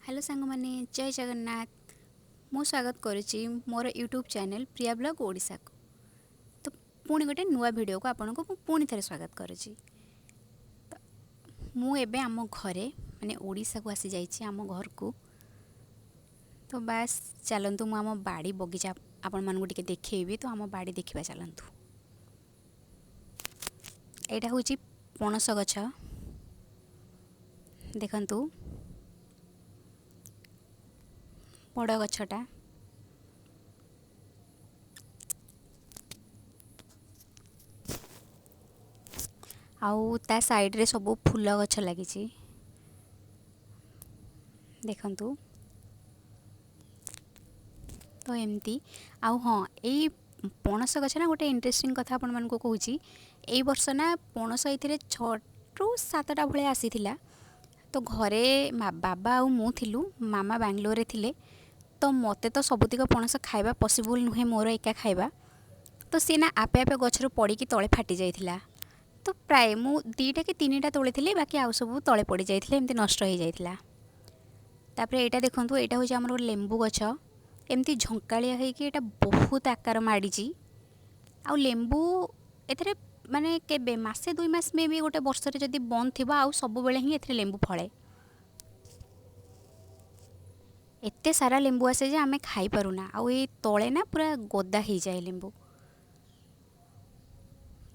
Hello ସାଙ୍ଗମାନେ, ଜୟ ଜଗନ୍ନାଥ। ମୁଁ ସ୍ୱାଗତ କରୁଛି ମୋର ୟୁଟ୍ୟୁବ୍ ଚ୍ୟାନେଲ୍ ପ୍ରିୟା ବ୍ଲଗ୍ ଓଡ଼ିଶାକୁ। ତ ପୁଣି ଗୋଟେ ନୂଆ ଭିଡ଼ିଓକୁ ଆପଣଙ୍କୁ ମୁଁ ପୁଣି ଥରେ ସ୍ୱାଗତ କରୁଛି। ତ ମୁଁ ଏବେ ଆମ ଘରେ, ମାନେ ଓଡ଼ିଶାକୁ ଆସିଯାଇଛି ଆମ ଘରକୁ। ତ ବାସ୍ ଚାଲନ୍ତୁ, ମୁଁ ଆମ ବାଡ଼ି ବଗିଚା ଆପଣମାନଙ୍କୁ ଟିକେ ଦେଖେଇବି। ତ ଆମ ବାଡ଼ି ଦେଖିବା ଚାଲନ୍ତୁ। ଏଇଟା ହେଉଛି ପଣସ ଗଛ, ଦେଖନ୍ତୁ ବଡ଼ ଗଛଟା। ଆଉ ତା ସାଇଡ଼୍ରେ ସବୁ ଫୁଲ ଗଛ ଲାଗିଛି, ଦେଖନ୍ତୁ। ତ ଏମିତି। ଆଉ ହଁ, ଏଇ ପଣସ ଗଛ ନା ଗୋଟେ ଇଣ୍ଟରେଷ୍ଟିଂ କଥା ଆପଣମାନଙ୍କୁ କହୁଛି। ଏଇ ବର୍ଷ ନା ପଣସ ଏଇଥିରେ 6ରୁ 7ଟା ଭଳିଆ ଆସିଥିଲା। ତ ଘରେ ବାବା ଆଉ ମୁଁ ଥିଲୁ, ମାମା ବାଙ୍ଗଲୋରରେ ଥିଲେ। ତ ମୋତେ ତ ସବୁତିକ ପଣସ ଖାଇବା ପସିବୁଲ୍ ନୁହେଁ ମୋର ଏକା ଖାଇବା। ତ ସିଏ ନା ଆପେ ଆପେ ଗଛରୁ ପଡ଼ିକି ତଳେ ଫାଟି ଯାଇଥିଲା। ତ ପ୍ରାୟ ମୁଁ 2ଟା କି 3ଟା ତୋଳିଥିଲି, ବାକି ଆଉ ସବୁ ତଳେ ପଡ଼ିଯାଇଥିଲେ, ଏମିତି ନଷ୍ଟ ହେଇଯାଇଥିଲା। ତାପରେ ଏଇଟା ଦେଖନ୍ତୁ, ଏଇଟା ହେଉଛି ଆମର ଗୋଟେ ଲେମ୍ବୁ ଗଛ। ଏମିତି ଝଙ୍କାଳିଆ ହେଇକି ଏଇଟା ବହୁତ ଆକାର ମାଡ଼ିଛି। ଆଉ ଲେମ୍ବୁ ଏଥିରେ ମାନେ କେବେ ମାସେ 2 ମାସ ମେ ବି ଗୋଟେ ବର୍ଷରେ ଯଦି ବନ୍ଦ ଥିବ, ଆଉ ସବୁବେଳେ ହିଁ ଏଥିରେ ଲେମ୍ବୁ ଫଳେ। ଏତେ ସାରା ଲେମ୍ବୁ ଆସେ ଯେ ଆମେ ଖାଇପାରୁନା, ଆଉ ଏଇ ତଳେ ନା ପୁରା ଗଦା ହେଇଯାଏ ଲେମ୍ବୁ।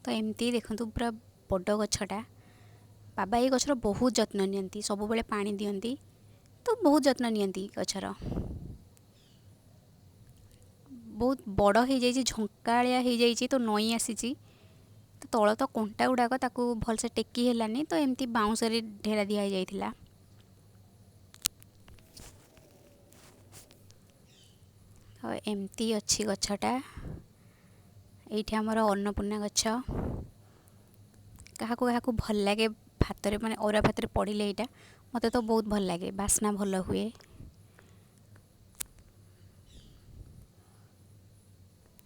ତ ଏମିତି ଦେଖନ୍ତୁ ପୁରା ବଡ଼ ଗଛଟା। ବାବା ଏଇ ଗଛର ବହୁତ ଯତ୍ନ ନିଅନ୍ତି, ସବୁବେଳେ ପାଣି ଦିଅନ୍ତି, ତ ବହୁତ ଯତ୍ନ ନିଅନ୍ତି ଗଛର। ବହୁତ ବଡ଼ ହେଇଯାଇଛି, ଝଙ୍କାଳିଆ ହେଇଯାଇଛି, ତ ନଇଁ ଆସିଛି। ତ ତଳ ତ କଣ୍ଟା ଗୁଡ଼ାକ ତାକୁ ଭଲସେ ଟେକି ହେଲାନି, ତ ଏମିତି ବାଉଁଶରେ ଢେରା ଦିଆ ହେଇଯାଇଥିଲା। ତ ଏମିତି ଅଛି ଗଛଟା। ଏଇଠି ଆମର ଅନ୍ନପୂର୍ଣ୍ଣା ଗଛ। କାହାକୁ କାହାକୁ ଭଲ ଲାଗେ ଭାତରେ, ମାନେ ଅରୁଆ ଭାତରେ ପଡ଼ିଲେ ଏଇଟା ମୋତେ ତ ବହୁତ ଭଲ ଲାଗେ, ବାସ୍ନା ଭଲ ହୁଏ।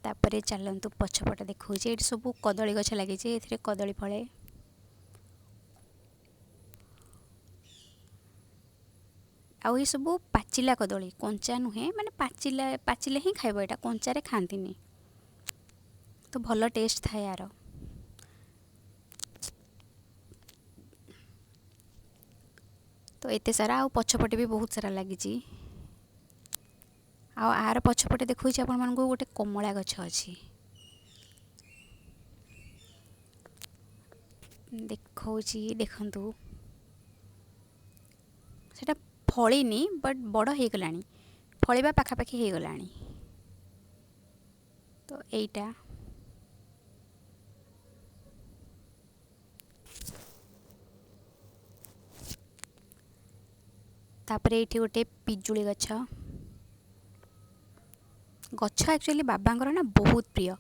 ତାପରେ ଚାଲନ୍ତୁ ପଛପଟ ଦେଖାଉଛି। ଏଇଠି ସବୁ କଦଳୀ ଗଛ ଲାଗିଛି, ଏଥିରେ କଦଳୀ ଫଳେ। ଆଉ ଏସବୁ ପାଚିଲା କଦଳୀ, କଞ୍ଚା ନୁହେଁ, ମାନେ ପାଚିଲା, ପାଚିଲେ ହିଁ ଖାଇବ, ଏଇଟା କଞ୍ଚାରେ ଖାଆନ୍ତିନି। ତ ଭଲ ଟେଷ୍ଟ ଥାଏ ଆର। ତ ଏତେ ସାରା, ଆଉ ପଛପଟେ ବି ବହୁତ ସାରା ଲାଗିଛି। ଆଉ ଆର ପଛପଟେ ଦେଖାଉଛି ଆପଣମାନଙ୍କୁ ଗୋଟେ କମଳା ଗଛ ଅଛି, ଦେଖାଉଛି ଦେଖନ୍ତୁ। ସେଟା ଫଳିନି, ବଟ୍ ବଡ଼ ହେଇଗଲାଣି, ଫଳିବା ପାଖାପାଖି ହେଇଗଲାଣି। ତ ଏଇଟା ତାପରେ ଏଇଠି ଗୋଟେ ପିଜୁଳି ଗଛ। ଗଛ ଆକ୍ଚୁଆଲି ବାବାଙ୍କର ନା ବହୁତ ପ୍ରିୟ,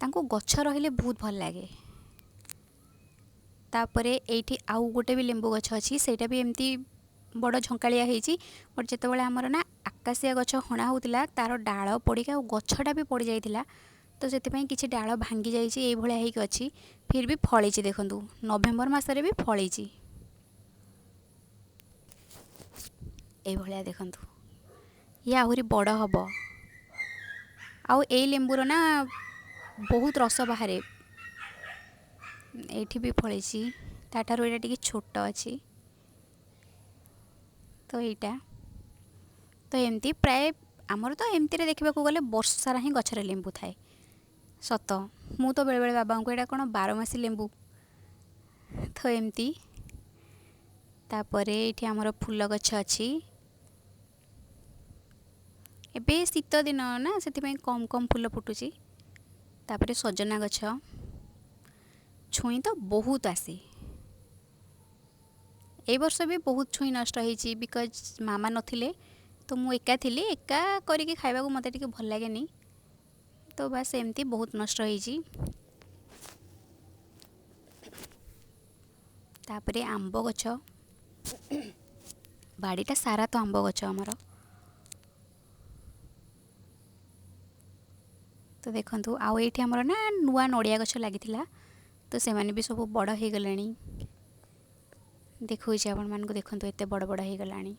ତାଙ୍କୁ ଗଛ ରହିଲେ ବହୁତ ଭଲ ଲାଗେ। ତାପରେ ଏଇଠି ଆଉ ଗୋଟେ ବି ଲେମ୍ବୁ ଗଛ ଅଛି, ସେଇଟା ବି ଏମିତି ବଡ଼ ଝଙ୍କାଳିଆ ହେଇଛି। ବଟ୍ ଯେତେବେଳେ ଆମର ନା ଆକାଶିଆ ଗଛ ହଣା ହେଉଥିଲା, ତା'ର ଡାଳ ପଡ଼ିକି ଆଉ ଗଛଟା ବି ପଡ଼ିଯାଇଥିଲା, ତ ସେଥିପାଇଁ କିଛି ଡାଳ ଭାଙ୍ଗି ଯାଇଛି, ଏଇଭଳିଆ ହେଇକି ଅଛି। ଫିର୍ ବି ଫଳିଛି, ଦେଖନ୍ତୁ ନଭେମ୍ବର ମାସରେ ବି ଫଳିଛି ଏଇଭଳିଆ ଦେଖନ୍ତୁ। ଇଏ ଆହୁରି ବଡ଼ ହେବ। ଆଉ ଏଇ ଲେମ୍ବୁର ନା ବହୁତ ରସ ବାହାରେ। ଏଇଠି ବି ଫଳିଛି, ତାଠାରୁ ଏଇଟା ଟିକେ ଛୋଟ ଅଛି। ତ ଏଇଟା ତ ଏମିତି ପ୍ରାୟ ଆମର ତ ଏମିତିରେ ଦେଖିବାକୁ ଗଲେ ବର୍ଷ ସାରା ହିଁ ଗଛରେ ଲେମ୍ବୁ ଥାଏ। ସତ, ମୁଁ ତ ବେଳେବେଳେ ବାବାଙ୍କୁ ଏଇଟା କ'ଣ ବାରମାସୀ ଲେମ୍ବୁ। ତ ଏମିତି। ତାପରେ ଏଇଠି ଆମର ଫୁଲ ଗଛ ଅଛି। ଏବେ ଶୀତ ଦିନ ନା, ସେଥିପାଇଁ କମ୍ କମ୍ ଫୁଲ ଫୁଟୁଛି। ତାପରେ ସଜନା ଗଛ, ଛୁଇଁ ତ ବହୁତ ଆସେ। ଏଇ ବର୍ଷ ବି ବହୁତ ଛୁଇଁ ନଷ୍ଟ ହେଇଛି, because ମାମା ନଥିଲେ, ତ ମୁଁ ଏକା ଥିଲି, ଏକା କରିକି ଖାଇବାକୁ ମୋତେ ଟିକେ ଭଲ ଲାଗେନି। ତ ବାସ୍ ଏମିତି ବହୁତ ନଷ୍ଟ ହେଇଛି। ତାପରେ ଆମ୍ବ ଗଛ, ବାଡ଼ିଟା ସାରା ତ ଆମ୍ବ ଗଛ ଆମର। ତ ଦେଖନ୍ତୁ, ଆଉ ଏଇଠି ଆମର ନା ନୂଆ ନଡ଼ିଆ ଗଛ ଲାଗିଥିଲା, ତ ସେମାନେ ବି ସବୁ ବଡ଼ ହେଇଗଲେଣି। ଦେଖାଉଛି ଆପଣମାନଙ୍କୁ, ଦେଖନ୍ତୁ ଏତେ ବଡ଼ ବଡ଼ ହେଇଗଲାଣି।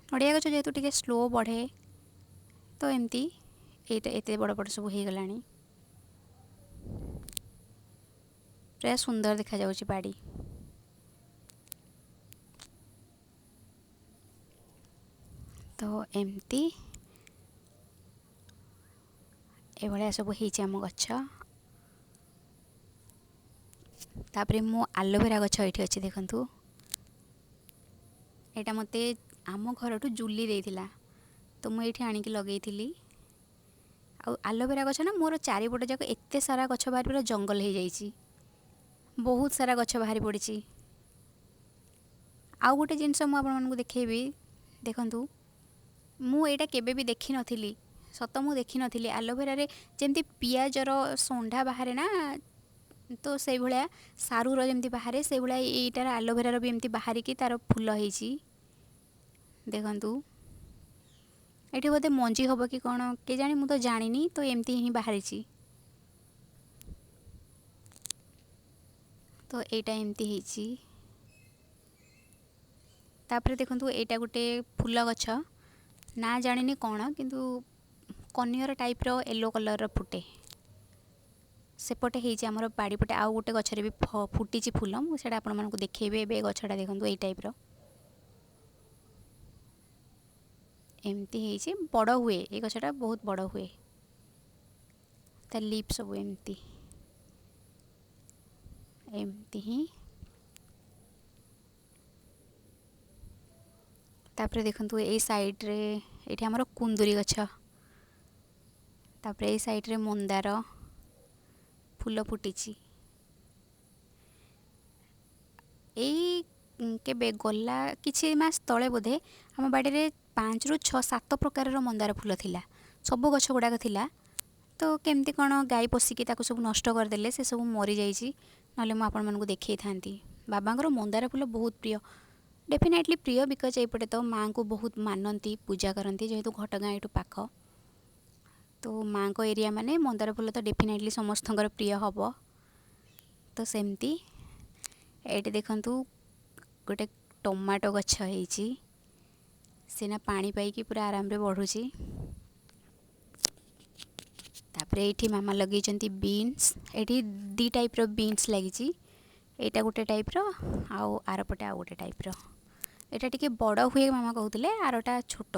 ନଡ଼ିଆ ଗଛ ଯେହେତୁ ଟିକେ ସ୍ଲୋ ବଢ଼େ, ତ ଏମିତି ଏଇଟା ଏତେ ବଡ଼ ବଡ଼ ସବୁ ହେଇଗଲାଣି। ପୁରା ସୁନ୍ଦର ଦେଖାଯାଉଛି ବାଡ଼ି। ତ ଏମିତି ଏଭଳିଆ ସବୁ ହେଇଛି ଆମ ଗଛ। ତାପରେ ମୋ ଆଲୋଭେରା ଗଛ ଏଇଠି ଅଛି, ଦେଖନ୍ତୁ। ଏଇଟା ମୋତେ ଆମ ଘରଠୁ ଜୁଲି ଦେଇଥିଲା, ତ ମୁଁ ଏଇଠି ଆଣିକି ଲଗେଇଥିଲି। ଆଉ ଆଲୋଭେରା ଗଛ ନା, ମୋର ଚାରିପଟ ଯାକ ଏତେ ସାରା ଗଛ ବାହାରି ପୁରା ଜଙ୍ଗଲ ହେଇଯାଇଛି। ବହୁତ ସାରା ଗଛ ବାହାରି ପଡ଼ିଛି। ଆଉ ଗୋଟେ ଜିନିଷ ମୁଁ ଆପଣମାନଙ୍କୁ ଦେଖେଇବି, ଦେଖନ୍ତୁ। ମୁଁ ଏଇଟା କେବେ ବି ଦେଖିନଥିଲି, ସତ ମୁଁ ଦେଖିନଥିଲି। ଆଲୋଭେରାରେ ଯେମିତି ପିଆଜର ଶଣ୍ଢା ବାହାରେ ନା, ତ ସେଇଭଳିଆ ସାରୁର ଯେମିତି ବାହାରେ, ସେଇଭଳିଆ ଏଇଟାର ଆଲୋଭେରାର ବି ଏମିତି ବାହାରିକି ତା'ର ଫୁଲ ହେଇଛି, ଦେଖନ୍ତୁ। ଏଠି ବୋଧେ ମଞ୍ଜି ହେବ କି କ'ଣ କେଜାଣି, ମୁଁ ତ ଜାଣିନି। ତ ଏମିତି ହିଁ ବାହାରିଛି। ତ ଏଇଟା ଏମିତି ହେଇଛି। ତାପରେ ଦେଖନ୍ତୁ, ଏଇଟା ଗୋଟେ ଫୁଲ ଗଛ, ନା ଜାଣିନି କ'ଣ, କିନ୍ତୁ କନିଅର ଟାଇପ୍ର ୟେଲୋ କଲର୍ର ଫୁଟେ। ସେପଟେ ହେଇଛି ଆମର ବାଡ଼ିପଟେ, ଆଉ ଗୋଟେ ଗଛରେ ବି ଫୁଟିଛି ଫୁଲ। ମୁଁ ସେଇଟା ଆପଣମାନଙ୍କୁ ଦେଖେଇବି। ଏବେ ଗଛଟା ଦେଖନ୍ତୁ, ଏଇ ଟାଇପ୍ର ଏମିତି ହେଇଛି। ବଡ଼ ହୁଏ ଏ ଗଛଟା, ବହୁତ ବଡ଼ ହୁଏ। ତା ଲିପ୍ ସବୁ ଏମିତି ଏମିତି ହିଁ। ତାପରେ ଦେଖନ୍ତୁ, ଏଇ ସାଇଡ଼୍ରେ ଏଇଠି ଆମର କୁନ୍ଦୁରି ଗଛ। ତାପରେ ଏଇ ସାଇଡ଼୍ରେ ମନ୍ଦାର ଫୁଲ ଫୁଟିଛି। ଏଇ କେବେ ଗଲା କିଛି ମାସ ତଳେ ବୋଧେ ଆମ ବାଡ଼ିରେ 5ରୁ 6 7 ପ୍ରକାରର ମନ୍ଦାର ଫୁଲ ଥିଲା, ସବୁ ଗଛ ଗୁଡ଼ାକ ଥିଲା। ତ କେମିତି କ'ଣ ଗାଈ ପଶିକି ତାକୁ ସବୁ ନଷ୍ଟ କରିଦେଲେ, ସେ ସବୁ ମରିଯାଇଛି। ନହେଲେ ମୁଁ ଆପଣମାନଙ୍କୁ ଦେଖେଇଥାନ୍ତି। ବାବାଙ୍କର ମନ୍ଦାର ଫୁଲ ବହୁତ ପ୍ରିୟ, ଡେଫିନେଟଲି ପ୍ରିୟ, because ଏଇପଟେ ତ ମାଆଙ୍କୁ ବହୁତ ମାନନ୍ତି, ପୂଜା କରନ୍ତି। ଯେହେତୁ ଘଟଗାଁ ଏଇଠୁ ପାଖ, ତ ମାଆଙ୍କ ଏରିଆ ମାନେ ମନ୍ଦାର ଫୁଲ ତ ଡେଫିନେଟଲି ସମସ୍ତଙ୍କର ପ୍ରିୟ ହେବ। ତ ସେମିତି ଏଇଠି ଦେଖନ୍ତୁ, ଗୋଟେ ଟମାଟୋ ଗଛ ହେଇଛି। ସିନା ପାଣି ପାଇକି ପୁରା ଆରାମରେ ବଢ଼ୁଛି। ତାପରେ ଏଇଠି ମାମା ଲଗେଇଛନ୍ତି ବିନ୍ସ। ଏଇଠି ଦୁଇ ଟାଇପ୍ର ବିନ୍ସ ଲାଗିଛି। ଏଇଟା ଗୋଟେ ଟାଇପ୍ର ଆଉ ଆରପଟେ ଆଉ ଗୋଟେ ଟାଇପ୍ର। ଏଇଟା ଟିକେ ବଡ଼ ହୁଏ ମାମା କହୁଥିଲେ, ଆରଟା ଛୋଟ।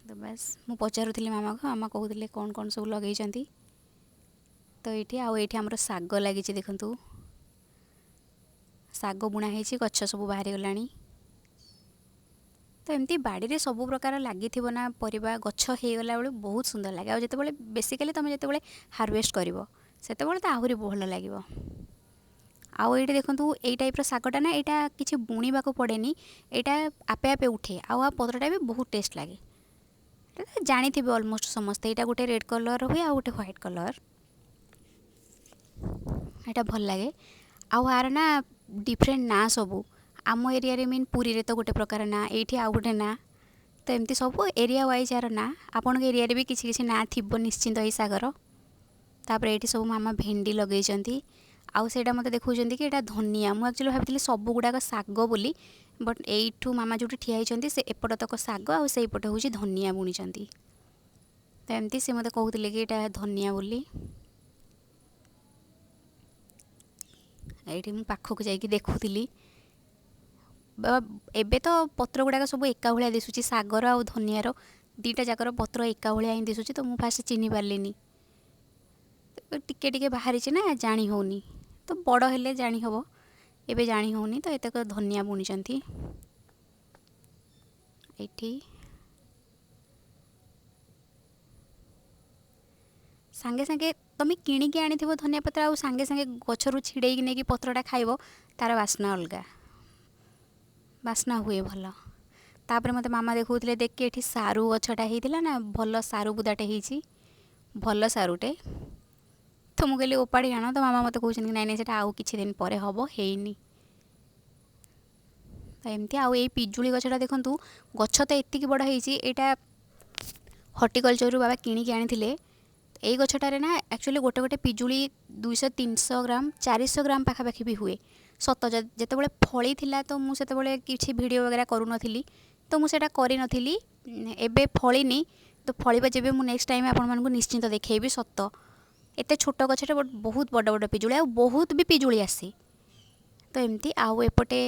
ତ ବାସ୍, ମୁଁ ପଚାରୁଥିଲି ମାମାକୁ, ମାମା କହୁଥିଲେ କ'ଣ କ'ଣ ସବୁ ଲଗେଇଛନ୍ତି। ତ ଏଇଠି ଆଉ ଏଇଠି ଆମର ଶାଗ ଲାଗିଛି, ଦେଖନ୍ତୁ। ଶାଗ ବୁଣା ହେଇଛି, ଗଛ ସବୁ ବାହାରିଗଲାଣି। ତ ଏମିତି ବାଡ଼ିରେ ସବୁ ପ୍ରକାର ଲାଗିଥିବ ନା ପରିବା ଗଛ, ହେଇଗଲା ବେଳକୁ ବହୁତ ସୁନ୍ଦର ଲାଗେ। ଆଉ ଯେତେବେଳେ ବେସିକାଲି ତୁମେ ଯେତେବେଳେ ହାରଭେଷ୍ଟ କରିବ, ସେତେବେଳେ ତ ଆହୁରି ଭଲ ଲାଗିବ। ଆଉ ଏଇଠି ଦେଖନ୍ତୁ, ଏଇ ଟାଇପ୍ର ଶାଗଟା ନା, ଏଇଟା କିଛି ବୁଣିବାକୁ ପଡ଼େନି, ଏଇଟା ଆପେ ଆପେ ଉଠେ। ଆଉ ଆ ପତ୍ରଟା ବି ବହୁତ ଟେଷ୍ଟ ଲାଗେ। ଏଇଟା ଜାଣିଥିବେ ଅଲମୋଷ୍ଟ ସମସ୍ତେ। ଏଇଟା ଗୋଟେ ରେଡ଼୍ କଲର୍ ହୁଏ ଆଉ ଗୋଟେ ହ୍ୱାଇଟ୍ କଲର୍। ଏଇଟା ଭଲ ଲାଗେ। ଆଉ ଆର ନା ଡିଫରେଣ୍ଟ ନାଁ ସବୁ। ଆମ ଏରିଆରେ, ମିନ୍ ପୁରୀରେ ତ ଗୋଟେ ପ୍ରକାର ନାଁ, ଏଇଠି ଆଉ ଗୋଟେ ନାଁ। ତ ଏମିତି ସବୁ ଏରିଆ ୱାଇଜ୍ ଆର ନାଁ। ଆପଣଙ୍କ ଏରିଆରେ ବି କିଛି କିଛି ନାଁ ଥିବ ନିଶ୍ଚିନ୍ତ ଏଇ ଶାଗର। ତାପରେ ଏଇଠି ସବୁ ମାମା ଭେଣ୍ଡି ଲଗେଇଛନ୍ତି। ଆଉ ସେଇଟା ମୋତେ ଦେଖାଉଛନ୍ତି କି ଏଇଟା ଧନିଆ। ମୁଁ ଆକ୍ଚୁଆଲି ଭାବିଥିଲି ସବୁ ଗୁଡ଼ାକ ଶାଗ ବୋଲି, ବଟ୍ ଏଇଠୁ ମାମା ଯେଉଁଠି ଠିଆ ହେଇଛନ୍ତି ସେ ଏପଟ ତକ ଶାଗ ଆଉ ସେଇପଟେ ହେଉଛି ଧନିଆ ବୁଣିଛନ୍ତି। ତ ଏମିତି ସେ ମୋତେ କହୁଥିଲେ କି ଏଇଟା ଧନିଆ ବୋଲି। ଏଇଠି ମୁଁ ପାଖକୁ ଯାଇକି ଦେଖୁଥିଲି। ଏବେ ତ ପତ୍ର ଗୁଡ଼ାକ ସବୁ ଏକା ଭଳିଆ ଦିଶୁଛି। ଶାଗର ଆଉ ଧନିଆର ଦୁଇଟା ଯାକର ପତ୍ର ଏକା ଭଳିଆ ହିଁ ଦିଶୁଛି, ତ ମୁଁ ଫାଷ୍ଟ ଚିହ୍ନି ପାରିଲିନି। ଟିକେ ଟିକେ ବାହାରିଛି ନା, ଜାଣି ହେଉନି। ତ ବଡ଼ ହେଲେ ଜାଣି ହେବ, ଏବେ ଜାଣି ହେଉନି। ତ ଏତକ ଧନିଆ ବୁଣିଛନ୍ତି ଏଇଠି। ସାଙ୍ଗେ ସାଙ୍ଗେ ତୁମେ କିଣିକି ଆଣିଥିବ ଧନିଆ ପତ୍ର ଆଉ ସାଙ୍ଗେ ସାଙ୍ଗେ ଗଛରୁ ଛିଡ଼େଇକି ନେଇକି ପତ୍ରଟା ଖାଇବ, ତା'ର ବାସ୍ନା ଅଲଗା ବାସ୍ନା ହୁଏ ଭଲ। ତାପରେ ମୋତେ ମାମା ଦେଖାଉଥିଲେ, ଦେଖି ଏଠି ସାରୁ ଗଛଟା ହେଇଥିଲା ନା, ଭଲ ସାରୁ ବୁଦାଟେ ହେଇଛି, ଭଲ ସାରୁଟେ। ତ ମୁଁ କହିଲି ଓପାଡ଼ି ଆଣ। ତ ମାମା ମୋତେ କହୁଛନ୍ତି ନାଇଁ ନାଇଁ, ସେଇଟା ଆଉ କିଛି ଦିନ ପରେ ହେବ, ହେଇନି। ତ ଏମିତି। ଆଉ ଏଇ ପିଜୁଳି ଗଛଟା ଦେଖନ୍ତୁ, ଗଛ ତ ଏତିକି ବଡ଼ ହେଇଛି। ଏଇଟା ହର୍ଟିକଲଚରରୁ ବାବା କିଣିକି ଆଣିଥିଲେ। ଏଇ ଗଛଟାରେ ନା ଆକ୍ଚୁଆଲି ଗୋଟେ ଗୋଟେ ପିଜୁଳି 200 300 ଗ୍ରାମ, 400 ଗ୍ରାମ ପାଖାପାଖି ବି ହୁଏ। ସତ ଯେତେବେଳେ ଫଳିଥିଲା ତ ମୁଁ ସେତେବେଳେ କିଛି ଭିଡ଼ିଓ ବଗେରା କରୁନଥିଲି, ତ ମୁଁ ସେଇଟା କରିନଥିଲି। ଏବେ ଫଳିନି, ତ ଫଳିବ ଯେବେ ମୁଁ ନେକ୍ସଟ ଟାଇମ୍ ଆପଣମାନଙ୍କୁ ନିଶ୍ଚିନ୍ତ ଦେଖେଇବି। ସତ ଏତେ ଛୋଟ ଗଛଟା, ବଟ୍ ବହୁତ ବଡ଼ ବଡ଼ ପିଜୁଳି ଆଉ ବହୁତ ବି ପିଜୁଳି ଆସେ। ତ ଏମିତି ଆଉ ଏପଟେ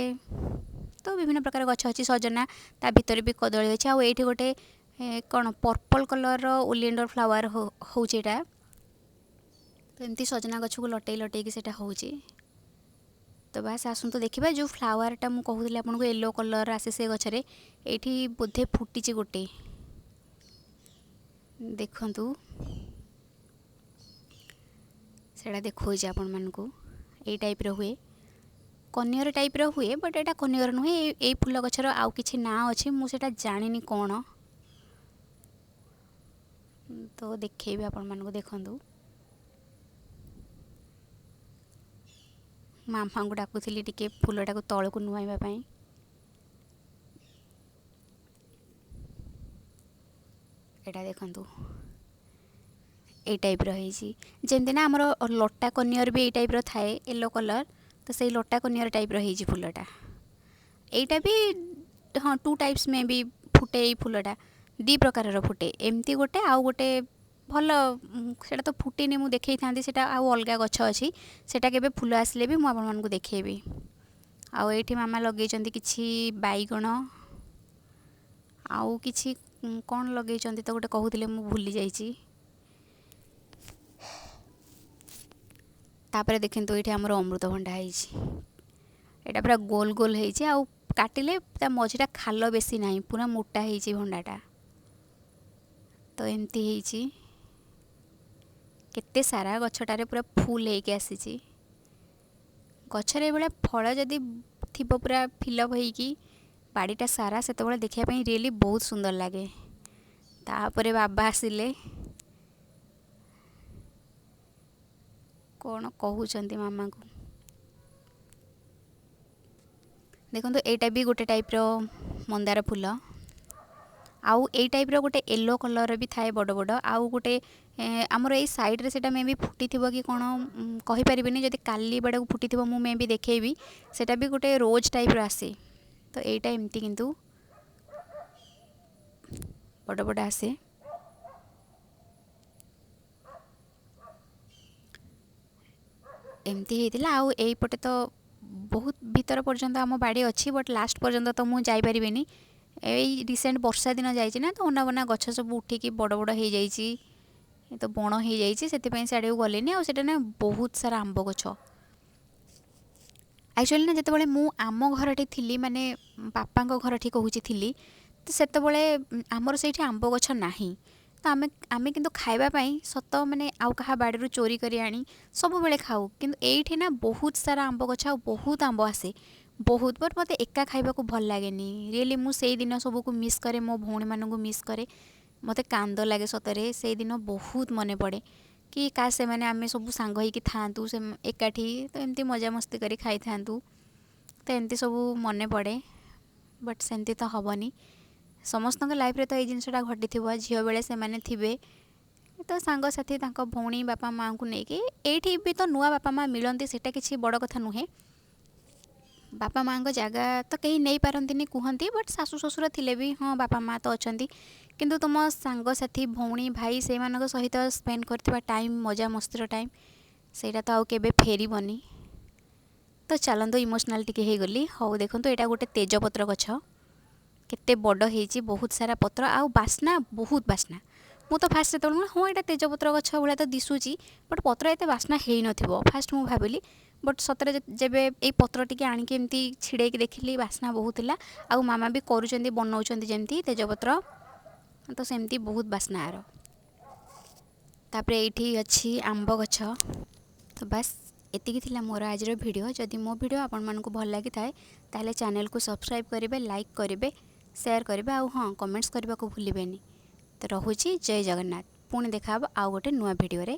ତ ବିଭିନ୍ନ ପ୍ରକାର ଗଛ ଅଛି, ସଜନା, ତା ଭିତରେ ବି କଦଳୀ ଅଛି। ଆଉ ଏଇଠି ଗୋଟେ କ'ଣ ପର୍ପଲ୍ କଲର୍ର ଓଲିଏଣ୍ଡର ଫ୍ଲାୱାର ହେଉଛି ଏଇଟା। ତ ଏମିତି ସଜନା ଗଛକୁ ଲଟେଇ ଲଟେଇକି ସେଇଟା ହେଉଛି। ତ ବାସ୍ ଆସନ୍ତୁ ଦେଖିବା ଯେଉଁ ଫ୍ଲାୱାରଟା ମୁଁ କହୁଥିଲି ଆପଣଙ୍କୁ, ୟେଲୋ କଲର୍ ଆସେ ସେ ଗଛରେ, ଏଇଠି ବୋଧେ ଫୁଟିଛି ଗୋଟେ, ଦେଖନ୍ତୁ ସେଇଟା ଦେଖାଉଛି ଆପଣମାନଙ୍କୁ। ଏଇ ଟାଇପ୍ର ହୁଏ, କନିଅର ଟାଇପ୍ର ହୁଏ, ବଟ୍ ଏଇଟା କନିଅର ନୁହେଁ। ଏଇ ଫୁଲ ଗଛର ଆଉ କିଛି ନାଁ ଅଛି, ମୁଁ ସେଇଟା ଜାଣିନି କ'ଣ, ତ ଦେଖେଇବି ଆପଣମାନଙ୍କୁ। ଦେଖନ୍ତୁ, ମାମାଙ୍କୁ ଡାକୁଥିଲି ଟିକେ ଫୁଲଟାକୁ ତଳକୁ ନୁଆଁଇବା ପାଇଁ। ଏଇଟା ଦେଖନ୍ତୁ, ଏଇ ଟାଇପ୍ର ହେଇଛି, ଯେମିତି ନା ଆମର ଲଟା କନିଅର ବି ଏଇ ଟାଇପ୍ର ଥାଏ, ୟେଲୋ କଲର୍, ତ ସେଇ ଲଟା କନିଅର ଟାଇପ୍ର ହେଇଛି ଫୁଲଟା। ଏଇଟା ବି ହଁ ଟୁ ଟାଇପ୍ସ ମେ ବି ଫୁଟେ ଏଇ ଫୁଲଟା, ଦୁଇ ପ୍ରକାରର ଫୁଟେ, ଏମିତି ଗୋଟେ ଆଉ ଗୋଟେ ଭଲ। ସେଇଟା ତ ଫୁଟିନି, ମୁଁ ଦେଖେଇଥାନ୍ତି। ସେଇଟା ଆଉ ଅଲଗା ଗଛ ଅଛି, ସେଇଟା କେବେ ଫୁଲ ଆସିଲେ ବି ମୁଁ ଆପଣମାନଙ୍କୁ ଦେଖେଇବି। ଆଉ ଏଇଠି ମାମା ଲଗେଇଛନ୍ତି କିଛି ବାଇଗଣ ଆଉ କିଛି କ'ଣ ଲଗେଇଛନ୍ତି ତ ଗୋଟେ କହୁଥିଲେ, ମୁଁ ଭୁଲି ଯାଇଛି। ତାପରେ ଦେଖନ୍ତୁ ଏଇଠି ଆମର ଅମୃତଭଣ୍ଡା ହେଇଛି। ଏଇଟା ପୁରା ଗୋଲ ଗୋଲ ହେଇଛି ଆଉ କାଟିଲେ ତା ମଝିଟା ଖାଲ ବେଶୀ ନାହିଁ, ପୁରା ମୋଟା ହେଇଛି ଭଣ୍ଡାଟା। ତ ଏମିତି ହେଇଛି, କେତେ ସାରା ଗଛଟାରେ ପୁରା ଫୁଲ୍ ହେଇକି ଆସିଛି। ଗଛରେ ଏଇଭଳିଆ ଫଳ ଯଦି ଥିବ ପୁରା ଫିଲଅପ୍ ହେଇକି ବାଡ଼ିଟା ସାରା, ସେତେବେଳେ ଦେଖିବା ପାଇଁ ରିଏଲି ବହୁତ ସୁନ୍ଦର ଲାଗେ। ତାପରେ ବାବା ଆସିଲେ, କ'ଣ କହୁଛନ୍ତି ମାମାଙ୍କୁ ଦେଖନ୍ତୁ। ଏଇଟା ବି ଗୋଟେ ଟାଇପ୍ର ମନ୍ଦାର ଫୁଲ, ଆଉ ଏଇ ଟାଇପ୍ର ଗୋଟେ ୟେଲୋ କଲର୍ର ବି ଥାଏ ବଡ଼ ବଡ଼। ଆଉ ଗୋଟେ ଆମର ଏଇ ସାଇଡ଼୍ରେ ସେଇଟା ମେ ବି ଫୁଟିଥିବ କି କ'ଣ କହିପାରିବିନି, ଯଦି କାଲି ବେଳକୁ ଫୁଟିଥିବ ମୁଁ ମେ ବି ଦେଖେଇବି। ସେଇଟା ବି ଗୋଟେ ରୋଜ୍ ଟାଇପ୍ର ଆସେ। ତ ଏଇଟା ଏମିତି କିନ୍ତୁ ବଡ଼ ବଡ଼ ଆସେ। ଏମିତି ହେଇଥିଲା। ଆଉ ଏଇପଟେ ତ ବହୁତ ଭିତର ପର୍ଯ୍ୟନ୍ତ ଆମ ବାଡ଼ି ଅଛି, ବଟ୍ ଲାଷ୍ଟ ପର୍ଯ୍ୟନ୍ତ ତ ମୁଁ ଯାଇପାରିବିନି। ଏଇ ରିସେଣ୍ଟ ବର୍ଷା ଦିନ ଯାଇଛି ନା, ତ ଅନାବନା ଗଛ ସବୁ ଉଠିକି ବଡ଼ ବଡ଼ ହେଇଯାଇଛି, ତ ବଣ ହେଇଯାଇଛି, ସେଥିପାଇଁ ସିଆଡ଼େକୁ ଗଲିନି। ଆଉ ସେଇଟା ନା ବହୁତ ସାରା ଆମ୍ବ ଗଛ। ଆକ୍ଚୁଆଲି ନା ଯେତେବେଳେ ମୁଁ ଆମ ଘରଠି ଥିଲି, ମାନେ ବାପାଙ୍କ ଘରଠି କହୁଛି ଥିଲି, ତ ସେତେବେଳେ ଆମର ସେଇଠି ଆମ୍ବ ଗଛ ନାହିଁ। ତ ଆମେ କିନ୍ତୁ ଖାଇବା ପାଇଁ ସତ ମାନେ ଆଉ କାହା ବାଡ଼ିରୁ ଚୋରି କରି ଆଣି ସବୁବେଳେ ଖାଉ। କିନ୍ତୁ ଏଇଠି ନା ବହୁତ ସାରା ଆମ୍ବ ଗଛ ଆଉ ବହୁତ ଆମ୍ବ ଆସେ ବହୁତ, ବଟ୍ ମୋତେ ଏକା ଖାଇବାକୁ ଭଲ ଲାଗେନି। ରିଏଲି ମୁଁ ସେଇ ଦିନ ସବୁକୁ ମିସ୍ କରେ, ମୋ ଭଉଣୀମାନଙ୍କୁ ମିସ୍ କରେ, ମୋତେ କାନ୍ଦ ଲାଗେ ସତରେ। ସେଇଦିନ ବହୁତ ମନେ ପଡ଼େ କି କାଶ ସେମାନେ ଆମେ ସବୁ ସାଙ୍ଗ ହେଇକି ଥାଆନ୍ତୁ, ସେ ଏକାଠି ତ ଏମିତି ମଜାମସ୍ତି କରି ଖାଇଥାନ୍ତୁ। ତ ଏମିତି ସବୁ ମନେ ପଡ଼େ, ବଟ୍ ସେମିତି ତ ହେବନି। ସମସ୍ତଙ୍କ ଲାଇଫ୍ରେ ତ ଏଇ ଜିନିଷଟା ଘଟିଥିବ, ଝିଅ ବେଳେ ସେମାନେ ଥିବେ ତ ସାଙ୍ଗସାଥି ତାଙ୍କ ଭଉଣୀ ବାପା ମାଆଙ୍କୁ ନେଇକି। ଏଇଠି ବି ତ ନୂଆ ବାପା ମାଆ ମିଳନ୍ତି, ସେଇଟା କିଛି ବଡ଼ କଥା ନୁହେଁ। ବାପା ମାଆଙ୍କ ଜାଗା ତ କେହି ନେଇପାରନ୍ତିନି କୁହନ୍ତି, ବଟ୍ ଶାଶୁ ଶ୍ୱଶୁର ଥିଲେ ବି ହଁ ବାପା ମାଆ ତ ଅଛନ୍ତି। କିନ୍ତୁ ତୁମ ସାଙ୍ଗସାଥି ଭଉଣୀ ଭାଇ ସେଇମାନଙ୍କ ସହିତ ସ୍ପେଣ୍ଡ କରିଥିବା ଟାଇମ୍, ମଜାମସ୍ତିର ଟାଇମ୍, ସେଇଟା ତ ଆଉ କେବେ ଫେରିବନି। ତ ଚାଲନ୍ତୁ, ଇମୋସନାଲ୍ ଟିକେ ହେଇଗଲି। ହଉ ଦେଖନ୍ତୁ, ଏଇଟା ଗୋଟେ ତେଜପତ୍ର ଗଛ, କେତେ ବଡ଼ ହେଇଛି, ବହୁତ ସାରା ପତ୍ର ଆଉ ବାସ୍ନା, ବହୁତ ବାସ୍ନା। ମୁଁ ତ ଫାଷ୍ଟ ସେତେବେଳେ ହଁ ଏଇଟା ତେଜପତ୍ର ଗଛ ଭଳିଆ ତ ଦିଶୁଛି, ବଟ୍ ପତ୍ର ଏତେ ବାସ୍ନା ହେଇନଥିବ ଫାଷ୍ଟ ମୁଁ ଭାବିଲି। ବଟ୍ ସତରେ ଯେବେ ଏଇ ପତ୍ର ଟିକେ ଆଣିକି ଏମିତି ଛିଡ଼େଇକି ଦେଖିଲି, ବାସ୍ନା ବହୁତ ଥିଲା। ଆଉ ମାମା ବି କରୁଛନ୍ତି, ବନଉଛନ୍ତି ଯେମିତି ତେଜପତ୍ର ତ ସେମିତି ବହୁତ ବାସ୍ନା ଆର। ତାପରେ ଏଇଠି ଅଛି ଆମ୍ବ ଗଛ। ତ ବାସ୍ ଏତିକି ଥିଲା ମୋର ଆଜିର ଭିଡ଼ିଓ। ଯଦି ମୋ ଭିଡ଼ିଓ ଆପଣମାନଙ୍କୁ ଭଲ ଲାଗିଥାଏ, ତାହେଲେ ଚ୍ୟାନେଲକୁ ସବସ୍କ୍ରାଇବ୍ କରିବେ, ଲାଇକ୍ କରିବେ, ସେୟାର କରିବେ, ଆଉ ହଁ କମେଣ୍ଟସ୍ କରିବାକୁ ଭୁଲିବେନି। ତ ରହୁଛି, ଜୟ ଜଗନ୍ନାଥ। ପୁଣି ଦେଖାହେବ ଆଉ ଗୋଟେ ନୂଆ ଭିଡ଼ିଓରେ।